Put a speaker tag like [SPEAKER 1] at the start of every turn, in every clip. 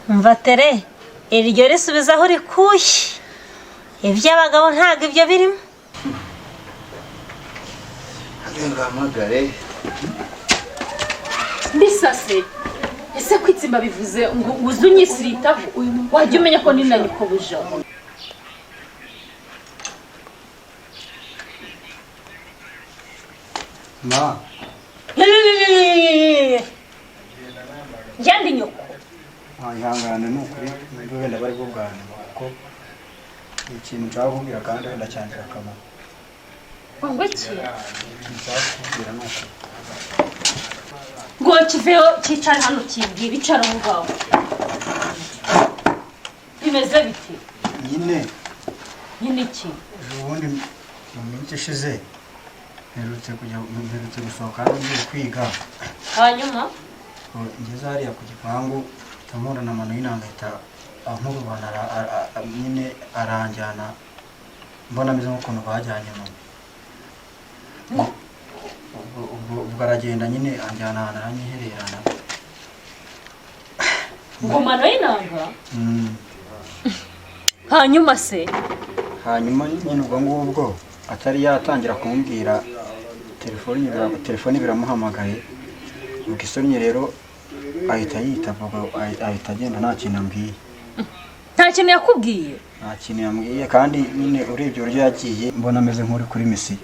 [SPEAKER 1] Umva tere, iryo risubiza aho urikuye. Iby'abagabo ntabwo ibyo birimo.
[SPEAKER 2] Ngahamagare.
[SPEAKER 3] Mbisase ese kwitsimba bivuze ngo uze unyisiritaho? Wajya umenya ko ni na nyoko buja.
[SPEAKER 2] Ma.
[SPEAKER 3] Njyandi nyoko.
[SPEAKER 2] Ihangane, ni ukuri nimba wenda bari bwo bwa nyuma, kuko ikintu nshaka kukubwira kandi wenda cyangira akamaro.
[SPEAKER 3] Ngo iki?
[SPEAKER 2] Ikintu nshaka kukubwira ni ukuri.
[SPEAKER 3] Ngo kiveho cyicare hano kimbwira. Icara aho ngaho. Bimeze bite?
[SPEAKER 2] Nyine.
[SPEAKER 3] Nyine iki?
[SPEAKER 2] Ejo bundi mu minsi ishize mperutse gusohoka hano ngiye kwiga.
[SPEAKER 3] Hanyuma?
[SPEAKER 2] Ubu ngeze hariya ku gipangu mpita na mano y'inanga, ahita ankurubana, nyine aranjyana, mbona ameze nk'ukuntu bajyanye mama. Ubwo aragenda nyine anjyana ahantu aranyihererana.
[SPEAKER 3] Ngo mano y'inanga? Hanyuma se?
[SPEAKER 2] Hanyuma nyine ubwo ngubwo atari yatangira kumbwira, telefone biramuhamagaye. Ubwo isonnye rero ahita yitaba, ubwo ahita agenda nta kintu ambwiye.
[SPEAKER 3] Nta kintu yakubwiye?
[SPEAKER 2] Nta kintu yambwiye, kandi nyine urebye uburyo yagiye mbona ameze nk'uri kuri mission.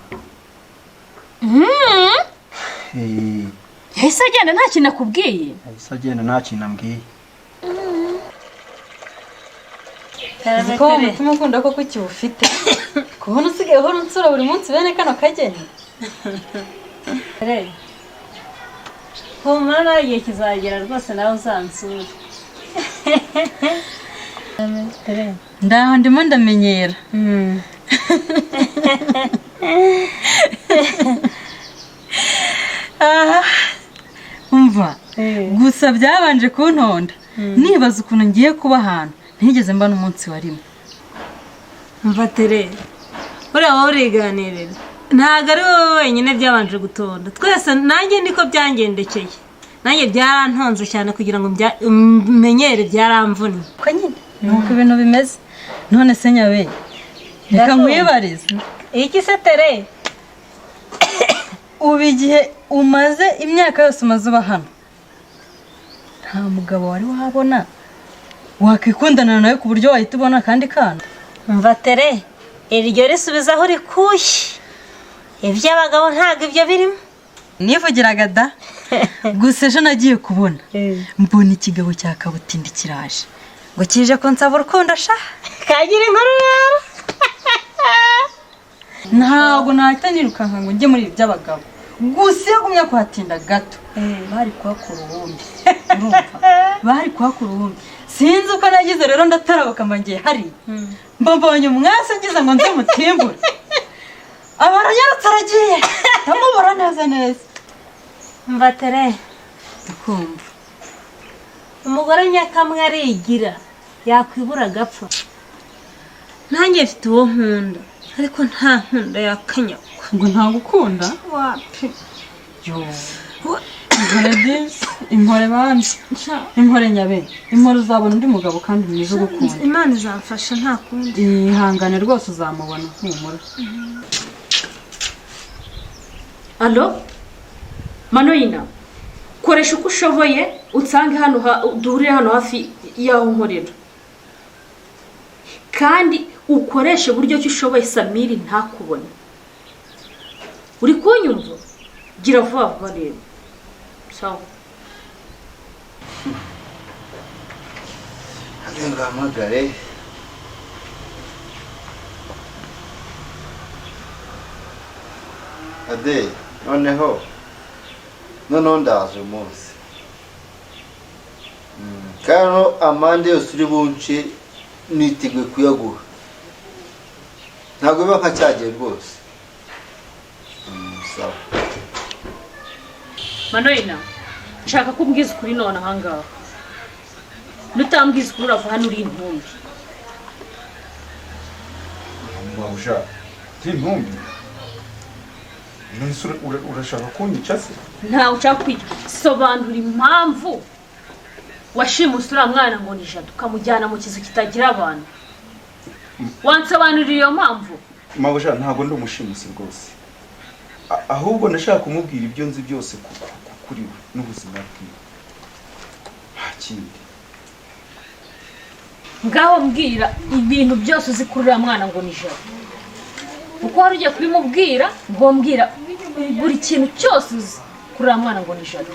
[SPEAKER 3] Yahise agenda nta kintu akubwiye?
[SPEAKER 2] Ahise agenda nta kintu ambwiye.
[SPEAKER 4] Uzi ko wa mutima ukunda koko ukiwufite, kubona usigaye uhora unsura buri munsi bene kano kageni.
[SPEAKER 1] Tere, humura, nawe igihe kizagera rwose nawe uzansure. Tere.
[SPEAKER 4] Ndaho ndimo ndamenyera. Aha, umva gusa, byabanje kuntonda nibaza ukuntu ngiye kuba ahantu ntigeze mba n'umunsi warimo.
[SPEAKER 1] Umva tere, buriya wowe uriganirira, ntabwo ari wowe wenyine byabanje gutonda. Twese, nanjye niko byangendekeye, nanjye byarantonze cyane kugira ngo menyere, byaramvunnye.
[SPEAKER 4] Ko nyine nuko ibintu bimeze. None se nyabe, reka
[SPEAKER 1] Ndakumva.
[SPEAKER 4] nkwibarize.
[SPEAKER 1] Iki se tere?
[SPEAKER 4] Ubu igihe umaze, imyaka yose umaze uba hano, nta mugabo wari wabona wakwikundana nawe ku buryo wahita ubona akandi kana?
[SPEAKER 1] Umva tere, iryo risubiza aho urikuye. Iby'abagabo ntabwo ibyo birimo.
[SPEAKER 4] Nivugiraga da. Gusa ejo nagiye kubona mbona ikigabo cya kabutindi kiraje ngo kije kunsaba urukundo sha.
[SPEAKER 1] Kagira inkuru rero.
[SPEAKER 4] Ntabwo nahita nirukanka ngo njye muri ibi by'abagabo. Gusa iyo gumya kuhatinda gato bari kuhakura uwundi. Urumva, bari kuhakura uwundi. Sinzi uko nagize rero, ndatarabuka mba ngiye hariya, mba mbonye umwasi ngize ngo nze mutimbure, aba aranyarutse aragiye, ndamubura neza neza.
[SPEAKER 1] Umva tere.
[SPEAKER 4] Ndakumva.
[SPEAKER 1] Umugore nyakamwe arigira, yakwibura agapfa. Nanjye mfite uwo nkunda, ariko nta nkunda yakanyagwa.
[SPEAKER 4] Ngo ntagukunda?
[SPEAKER 1] Wapi.
[SPEAKER 4] Impore disi, impore bandi, impore nyabe, impore. Uzabona undi mugabo kandi mwiza ugukunda.
[SPEAKER 1] Imana izamfasha, nta kundi.
[SPEAKER 4] Ihangane rwose, uzamubona, humura.
[SPEAKER 3] Allo, manoyina, koresha uko ushoboye unsange hano, duhurire hano hafi y'aho nkorera, kandi ukoreshe uburyo ki ushoboye Samiri ntakubone. Uri kunyumva? Gira vuba vuba rero. Sawa.
[SPEAKER 2] Ngahamagare. Ade, noneho ndaje uyu munsi. Kandi amande yose uri bunce niteguye kuyaguha, ntabwo biba nka cyagihe rwose. Sawa.
[SPEAKER 3] Manoyina, nshaka ko umbwiza ukuri none ahangaha. Nutambwiza ukuri urava hano uri intumbi.
[SPEAKER 5] Mabuja, ndi intumbi? None se urashaka kunyica se?
[SPEAKER 3] Ntawe ushaka kwica. Sobanura impamvu Washimuse uriya mwana ngo ni Jado, ukamujyana mu kizu kitagira abantu. Wansobanurira iyo mpamvu?
[SPEAKER 5] Mabuja, ntabwo ndi umushimusi rwose. Ahubwo ndashaka kumubwira ibyo nzi byose kuri we n'ubuzima bwiwe, nta kindi.
[SPEAKER 3] Ngaho mbwira ibintu byose uzi kuri uriya mwana ngo ni Jado. Uko wari ugiye kubimubwira, ngo mbwira buri kintu cyose uzi kuri uriya mwana ngo ni Jado.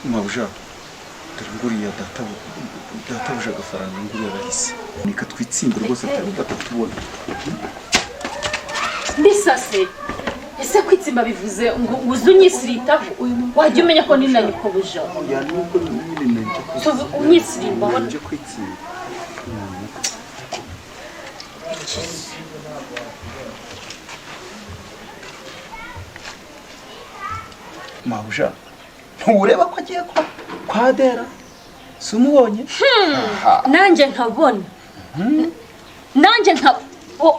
[SPEAKER 5] Mabuja, dore nguriya databuja agafaranga, nguriya arahise. Reka twitsinde rwose batatubona.
[SPEAKER 3] Mbisase ese kwitsimba bivuze ngo uze unyisiritaho? Wajya umenya ko ni na nyoko-buja.
[SPEAKER 5] Ya, nubwo nyine nje
[SPEAKER 3] Tuve unyisirimbaho.
[SPEAKER 5] Nje kwitsinda. Mabuja, ntureba ko agiye kwa Dera? Si umubonye?
[SPEAKER 3] Nanjye nkabona, nanjye nka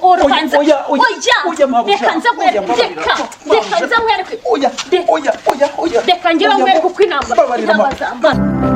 [SPEAKER 3] oranza.
[SPEAKER 5] Oya, oya, oya, mabuja,
[SPEAKER 3] Reka nze
[SPEAKER 5] oya,
[SPEAKER 3] nkwereke.
[SPEAKER 5] mbabarira.
[SPEAKER 3] Reka, reka nze nkwereke.
[SPEAKER 5] Oya, oya, oya, oya.
[SPEAKER 3] Reka ngira
[SPEAKER 5] Oya,
[SPEAKER 3] nkwereke uko intambara
[SPEAKER 5] mbabarira,
[SPEAKER 3] intambara zambara.